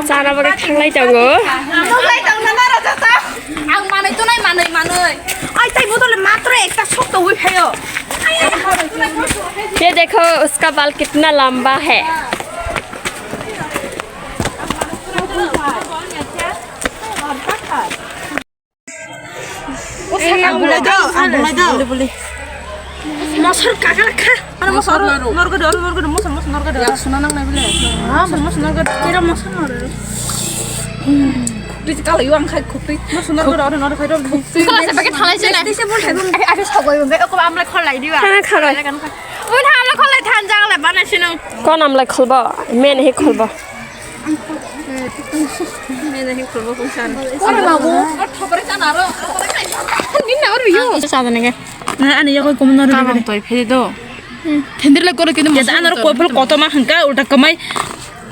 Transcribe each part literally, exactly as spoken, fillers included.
Chana bagwi thanglai tongo. Ang manwi tunai, manwi, manwi. Ai, tai bodole matro ekta sok tongwi phaio. ये देखो, उसका बाल कितना लंबा है। Ang bulai do, ang bulai do. Mosor kakala kha. Ano mosor norgo do, norgo do, mosor, mosor norgo do. Yak suna nang nai bile. Ha, mosor, mosor norgo do. Kira mosor norgo do. Khukti kala yuang khai khukti. Mosor norgo do, norgo khai do. Khukti kala se pakai thalai se na. Tise bol hai bol. Ai, ai, sogoi bol. Oko amlai khol lai diwa. Khana khalai. Ui, amlai khol lai than jang lai bana sino. Kon amlai kholbo? Men hi kholbo. Ore babu. Ninna oro yo. Sa da nege. Na ani yago komo noro. Tabang toi phede do. Thendir le koro kino. Kesa anaro kopul koto ma hangka ulta kamai.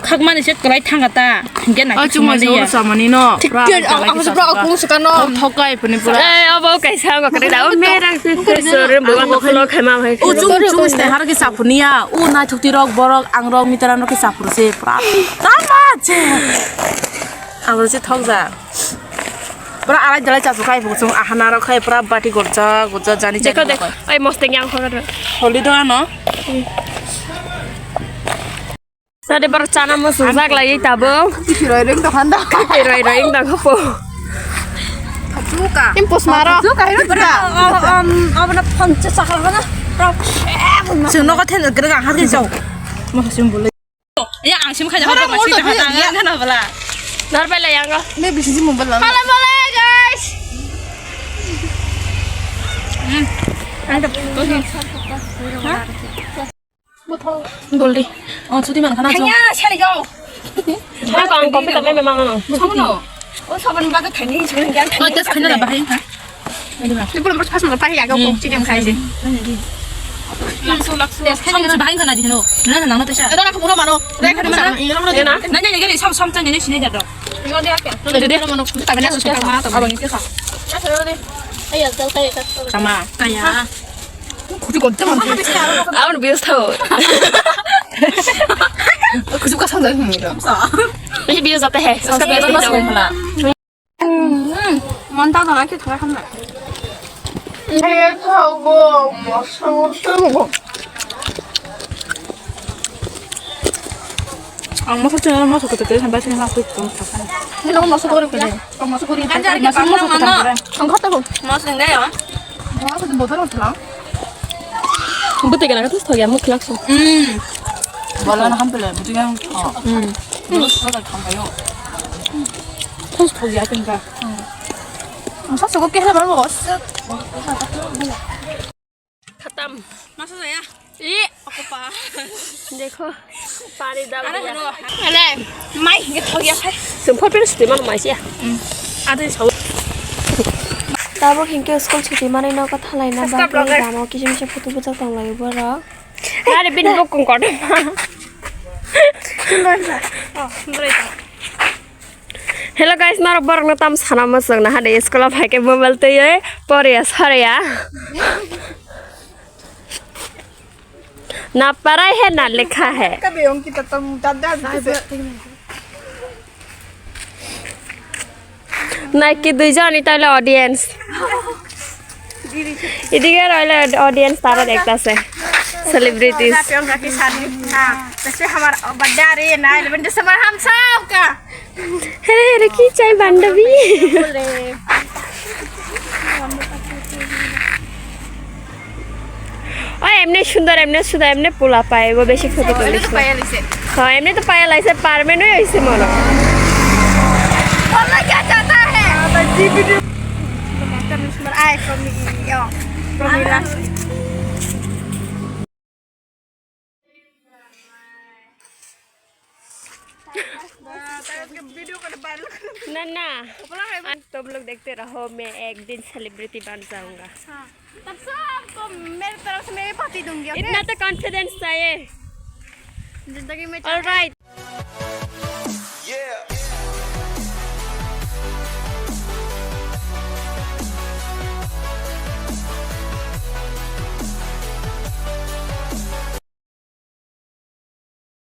Khakmani se kwlai thanga ta. Hingke na. Ai chuma se oro samani no. Thik thik ang se pra kung sukano. Thokai puni pura. Eh, abo kaisa ang kare da. O mera se sore bukan kholo khema bhai. O chung chung se har ki sapuniya. O na thukti rok borok ang rok mitaran rok ki sapur se pra. Tama che. Abo se thok ja. Pura alai jalai chasu khai bo chung ahana rok khai pura bati gorja gorja jani jani. Dekho dekho. Ai mosteng yang khoro. Holi do ano. Sade bar chana mo sujak lai tabung. Roi roi dokan da. Roi roi dokan po. Chuka. Impos maro. Chuka hino chuka. Abana pancha sakal bana. Sino ka then gere ga har ke jao. Mo sim bole. Ya ang sim khaja. Hara mo to khaja. Ngana bala. Nor bela yang go. Me bisi sim bala. Bala bala guys. Hmm. Ada. Goldi. Oh, chuti man khana. Hanya sali go. Hai kong kopi tapi memang ano. Samono. Oh, sabon baga thani chuti yang. Oh, tes khana la bahai ha. Ni pura pas pas pahi aga kong chicken khai se. Laksu laksu. Tes khana bahai khana di no. Na na na tes. Ada nak mura mano. Rek khana mano. Ini na. Na na ni gari sam sam tan ni sini jado. Ini dia apa? Jadi dia mano. Tapi nak suka ma to. Abang itu kha. Ayo, kau kaya. Sama. Kaya. Khudi kotte man. Aun bios tho. Khudi ka sang dai ni ram sa. Ye bios aate hai. Uska bios aate hai. Man ta dala ke thora khamna. Ye tho go, moso moso go. Ang moso chana moso ko te sampai sini aku itu. Ini moso ko ke. Ang moso ko ni. Anjar ke moso ko mana? Ang kata ko. Moso enggak ya? Bwtwi gana khe thok ya, mukhe laksu. Hmm. Bola na hampele, bwtwi gana. Hmm. Bola sa da khambayo. Thos thok ya kengka. Ang sa sogo kehla bar mo. Khatam. Masa saya? Ih, apa pa? Dekho. Pari dal diya. Ele, mai, nge thok ya khai. Sempor pera sute mano mai siya. Hmm. Ade sau. Tabuk hinkhe school chuti manwi nogo thanglaina bagwi lama o kisa misa photo bujak tonglaio borok. Are bini bokong kotor. Oh, bwrwi ta. Hello guys, norok borokno tam sana mwswk na hade school o phaikhe mobile twiwi poriya soriya. Na parai hai na lekha hai. Kabe ongki tatam dada dise. Naiki duijon ita holo audience. Idige roile audience tara dektase. Celebrities. Jape ongki sani. Ha, jaise hamar birthday aa raha hai, eleven December hum sab ka. Here here ki chai bandabi. O emni sundor, emni sundor, emni pula pai, bo besi photo tulis. Emni to paya laise. Ha, emni to paya laise, permanent oi hoise mono. Wallah kya chahta hai? Ai, from yo. From Milan. ना ना, आप तुम लोग देखते रहो, मैं एक दिन सेलिब्रिटी बन जाऊंगा। हाँ, तब सबको मेरे तरफ से मैं भी पार्टी दूंगी, ओके? इतना तो कॉन्फिडेंस चाहिए। जिंदगी में ऑलराइट।